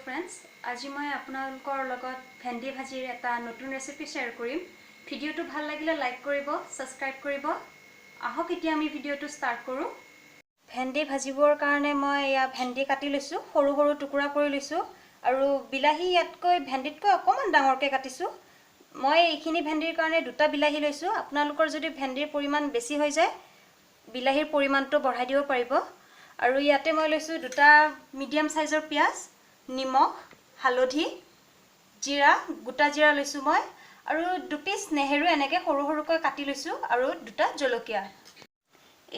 Friends, আজি মই আপোনালোকৰ লগত ভেন্দি ভাজিৰ এটা নতুন ৰেচিপি শ্বেয়াৰ কৰিম। ভিডিঅ'টো ভাল লাগিলে লাইক কৰিব, ছাবস্ক্ৰাইব কৰিব। আহক এতিয়া আমি ভিডিঅ'টো ষ্টাৰ্ট কৰোঁ। ভেন্দি ভাজিবৰ কাৰণে মই এয়া ভেন্দি কাটি লৈছোঁ, সৰু সৰু টুকুৰা কৰি লৈছোঁ আৰু বিলাহী ইয়াতকৈ ভেন্দিতকৈ অকণমান ডাঙৰকৈ কাটিছোঁ। মই এইখিনি ভেন্দিৰ কাৰণে দুটা বিলাহী লৈছোঁ। আপোনালোকৰ যদি ভেন্দিৰ পৰিমাণ বেছি হৈ যায় বিলাহীৰ পৰিমাণটো বঢ়াই দিব পাৰিব। আৰু ইয়াতে মই লৈছোঁ দুটা মিডিয়াম সাইজৰ পিঁয়াজ, নিমখ, হালধি, জিৰা, গোটা জিৰা লৈছোঁ মই, আৰু দুপিচ নেহেৰু এনেকৈ সৰু সৰুকৈ কাটি লৈছোঁ আৰু দুটা জলকীয়া।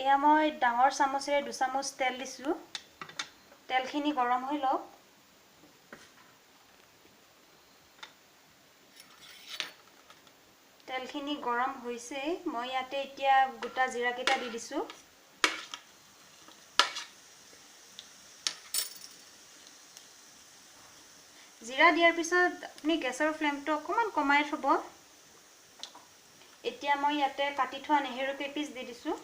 এয়া মই ডাঙৰ চামুচেৰে দুচামুচ তেল দিছোঁ। তেলখিনি গৰম হৈ লওক। তেলখিনি গৰম হৈছে, মই ইয়াতে এতিয়া গোটা জিৰাকেইটা দি দিছোঁ। জিৰা দিয়াৰ পিছত আপুনি গেছৰ ফ্লেমটো অকণমান কমাই থ'ব। এতিয়া মই ইয়াতে কাটি থোৱা নেহেৰু কেইপিচ দি দিছোঁ।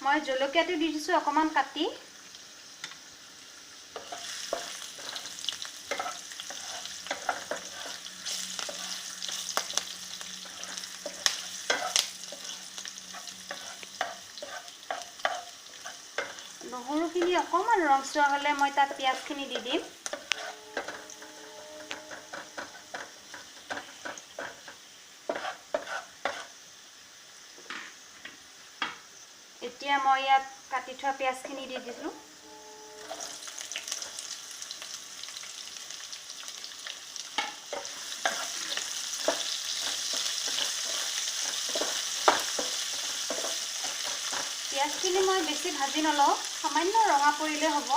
মই জলকীয়াটো দি দিছোঁ অকণমান কাটি। নহৰুখিনি অকণমান ৰংচোৱা হ'লে মই তাত পিঁয়াজখিনি দি দিম। এতিয়া মই ইয়াত কাটি থোৱা পিঁয়াজখিনি দি দিছোঁ। পিঁয়াজখিনি মই বেছি ভাজি নলওঁ, সামান্য ৰঙা পৰিলে হ'ব,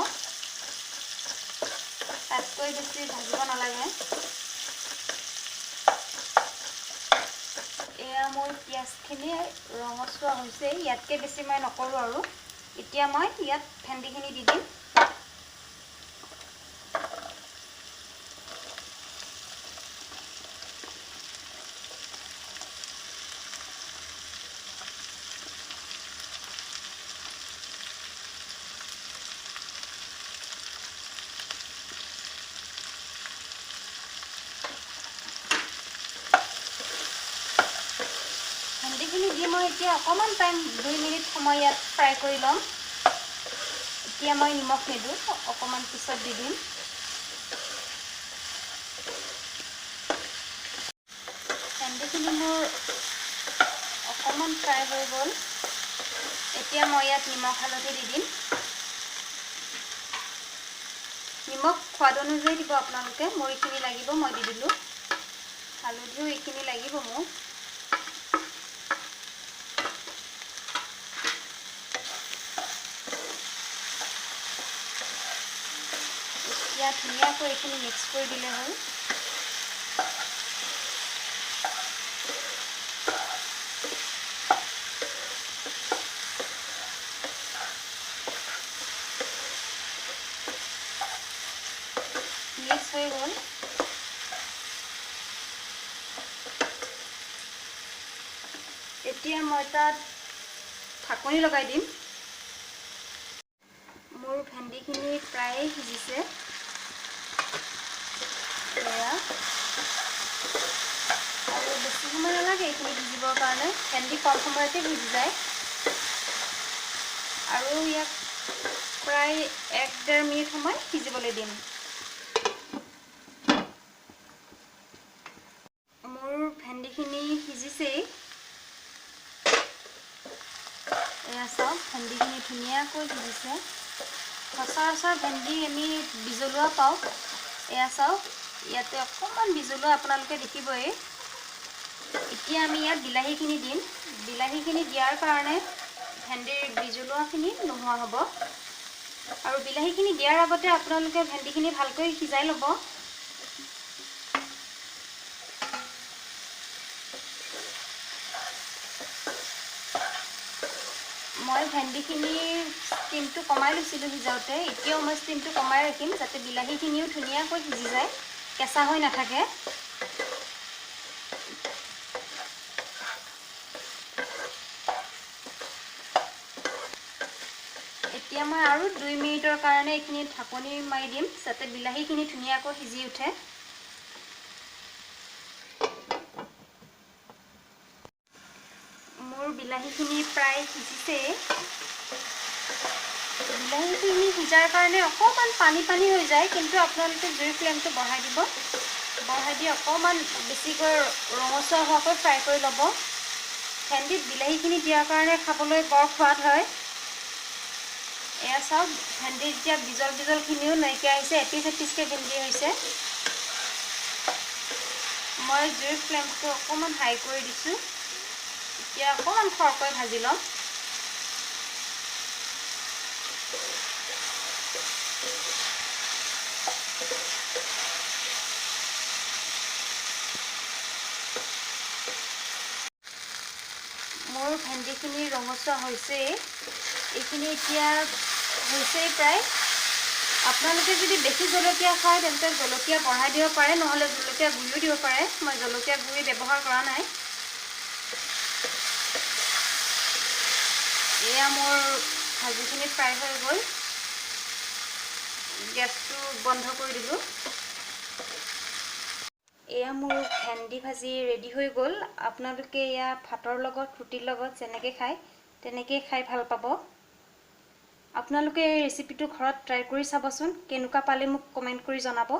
তাতকৈ বেছি ভাজিব নালাগে। এয়া মোৰ পিঁয়াজখিনি ৰঙচুৱা হৈছে, ইয়াতকৈ বেছি মই নকৰোঁ আৰু। এতিয়া মই ইয়াত ভেন্দিখিনি দি দিম। ভেন্দিখিনি দি মই এতিয়া অকণমান টাইম 2 মিনিট সময় ইয়াত ফ্ৰাই কৰি ল'ম। এতিয়া মই নিমখ নিদিওঁ, অকণমান পিছত দি দিম। ভেন্দিখিনি মোৰ অকণমান ফ্ৰাই হৈ গ'ল। এতিয়া মই ইয়াত নিমখ হালধি দি দিম। নিমখ সোৱাদ অনুযায়ী দিব আপোনালোকে, মোৰ এইখিনি লাগিব মই দি দিলোঁ। হালধিও এইখিনি লাগিব মোক। এতিয়া ধুনীয়াকৈ এইখিনি মিক্স কৰি দিলে হ'ল। মিক্স হৈ গ'ল। এতিয়া মই তাত ঢাকনি লগাই দিম। মোৰ ভেন্দিখিনি প্ৰায়ে সিজিছে। আৰু বেছি সময় নালাগে এইখিনি সিজিবৰ কাৰণে, ভেন্দি কম সময়তে সিজি যায়। আৰু ইয়াক প্ৰায় 1-1.5 মিনিট সময় সিজিবলৈ দিম। মোৰ ভেন্দিখিনি সিজিছেই। এয়া চাওক, ভেন্দিখিনি ধুনীয়াকৈ সিজিছে। সচৰাচৰ ভেন্দি আমি বিজলুৱা পাওঁ। এয়া চাওক, ইয়াতে অকণমান বিজলুৱা আপোনালোকে দেখিবই। এতিয়া আমি ইয়াত বিলাহীখিনি দিম। বিলাহীখিনি দিয়াৰ কাৰণে ভেন্দিৰ বিজলুৱাখিনি নোহোৱা হ'ব। আৰু বিলাহীখিনি দিয়াৰ আগতে আপোনালোকে ভেন্দিখিনি ভালকৈ সিজাই ল'ব। মই ভেন্দিখিনি ষ্টিমটো কমাই লৈছিলোঁ সিজাওঁতে, এতিয়াও মই ষ্টিমটো কমাই ৰাখিম যাতে বিলাহীখিনিও ধুনীয়াকৈ সিজি যায়, কেঁচা হৈ নাথাকে। এতিয়া মই আৰু 2 মিনিটৰ কাৰণে এইখিনি ঢাকনি মাৰি দিম, যাতে বিলাহীখিনি ধুনীয়াকৈ সিজি উঠে। মোৰ বিলাহীখিনি প্ৰায় সিজিছেই। বিলাহীখিনি সিজাৰ কাৰণে অকণমান পানী পানী হৈ যায়, কিন্তু আপোনালোকে জুইৰ ফ্লেমটো বঢ়াই দিব। বঢ়াই দি অকণমান বেছিকৈ ৰঙচুৱা হোৱাকৈ ফ্ৰাই কৰি ল'ব। ভেন্দিত বিলাহীখিনি দিয়াৰ কাৰণে খাবলৈ বৰ সোৱাদ হয়। এয়া চাওক, ভেন্দিৰ এতিয়া বিজল বিজলখিনিও নাইকিয়া হৈছে, এপিচ এপিচকৈ ভেন্দি হৈছে। মই জুইৰ ফ্লেমটো অকণমান হাই কৰি দিছোঁ। এতিয়া অকণমান খৰকৈ ভাজি ল'ম। মোৰ ভেন্দিখিনি ৰঙচুৱা হৈছেই, এইখিনি এতিয়া হৈছেই প্ৰায়। আপোনালোকে যদি বেছি জলকীয়া খায় তেন্তে জলকীয়া বঢ়াই দিব পাৰে, নহ'লে জলকীয়া গুড়িও দিব পাৰে। মই জলকীয়া গুড়ি ব্যৱহাৰ কৰা নাই। এয়া মোৰ ভাজিখিনি ফ্ৰাই হৈ গ'ল। গেছটো বন্ধ কৰি দিলোঁ। এয়া মোৰ ভেন্দি ভাজি ৰেডি হৈ গ'ল। আপোনালোকে এয়া ভাতৰ লগত, ৰুটিৰ লগত যেনেকৈ খায় তেনেকেই খাই ভাল পাব। আপোনালোকে এই ৰেচিপিটো ঘৰত ট্ৰাই কৰি চাবচোন, কেনেকুৱা পালে মোক কমেণ্ট কৰি জনাব।